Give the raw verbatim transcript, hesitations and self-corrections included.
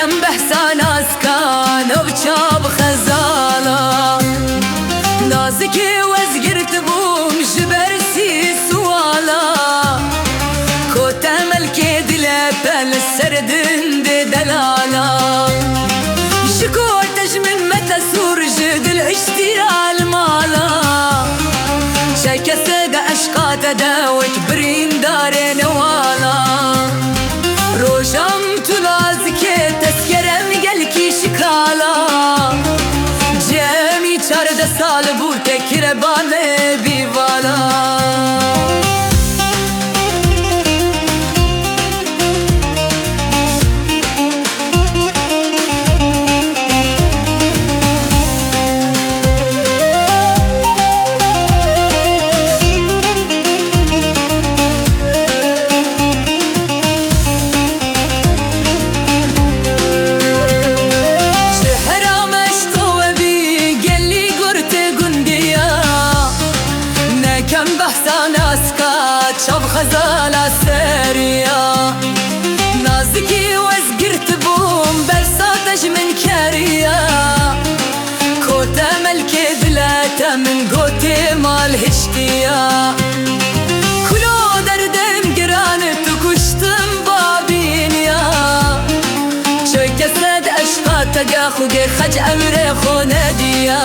Behsa nazika navça bi xezala. Nazikê wezgirt bûm ji ber sî suala. Kote melkê dile pel ser dindê delala. Ji kote ji min mete sûr ji dil iştî almala. Çekese de eşqa te de wek birîndarê newala. Rojam tu nazikê tezkerem gelkî şikala. Cemî çardeh sal bû te kire bane bîvala. Ji herame ji to we bî gelî gurtê gundiya. Nekem behsa naska çav xezala seriya. Nazikî wezgirt bûm bersa te ji min keriya. Kote melkê dile te min gotê mal hiştiya. Kulo derdem giran tu kuştim babîniya. Çökese de eşqa te ga xu gê xec emrê xo nediya.